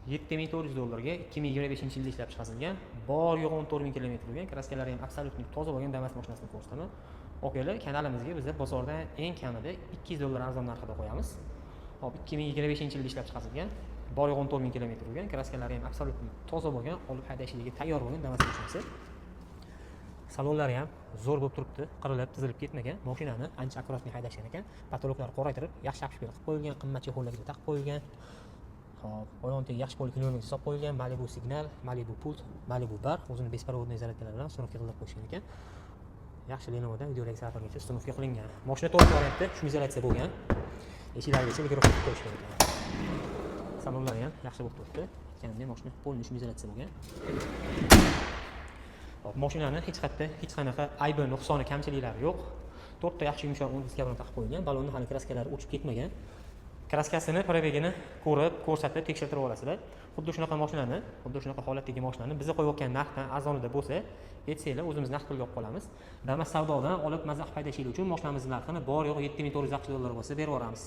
7400 dollarga 2025-yilda ishlab chiqarilgan, bor yo'g'i 14 000 kilometr bo'lgan, краска lari ham абсолютно toza bo'lgan Damas mashinasini ko'rsataman. Okalar, kanalimizga biza bozordan eng kamida 200 dollar arzon narxida qo'yamiz. Hop, 2025-yilda ishlab chiqarilgan, bor yo'g'i 14 000 kilometr bo'lgan, краска lari ham абсолютно toza bo'lgan, olib haydashligiga tayyor bo'lgan Damas mashinasi. Salonlari ham zo'r bo'lib turibdi, qirilib, tizilib ketmagan. Mashinani ancha аккуратный haydashgan ekan. Потолок lari qoraytirib, yaxshi обшивка qilib qo'yilgan, qimmat чехол larga taqib qo'yilgan. Hop, oyog'ini tagiga yaxshi полик solib qo'yilgan, Malibu signal, Malibu pult, Malibu bar, o'zini беспроводной зарядка lar bilan установка qilib qo'yishgan ekan. Yaxshi Lenovodan videoregistratorgacha установка qilingan. Mashina to'liq variantda шумоизоляция bo'lgan. Eshiklarigacha mikrofon qilib qo'yishgan ekan. Salonlari ham yaxshi bo'lib turibdi. Aytganimdek, mashina полный шумоизоляция bo'lgan. Hop, mashinani hech qayerda hech qanaqa aybi, nuqsoni, kamchiliklari yo'q. To'rtta yaxshi yumshoq o'n diska bilan taqib qo'yilgan. Balonni hali краска lari o'chib ketmagan. Краска sini, пробег ini ko'rib, ko'rsatib, tekshirtirib olasizlar. Xuddi shunaqa mashinani, xuddi shunaqa holatdagi mashinani biza qo'yayotgan narxdan arzonida bo'lsa, aytsanglar, o'zimiz naqd pulga olib qolamiz. Damas savdodan olib maza qilib haydashinglar uchun mashinamizni narxini bor yo'g'i 7400 AQSh dollar bo'lsa berib yuboramiz.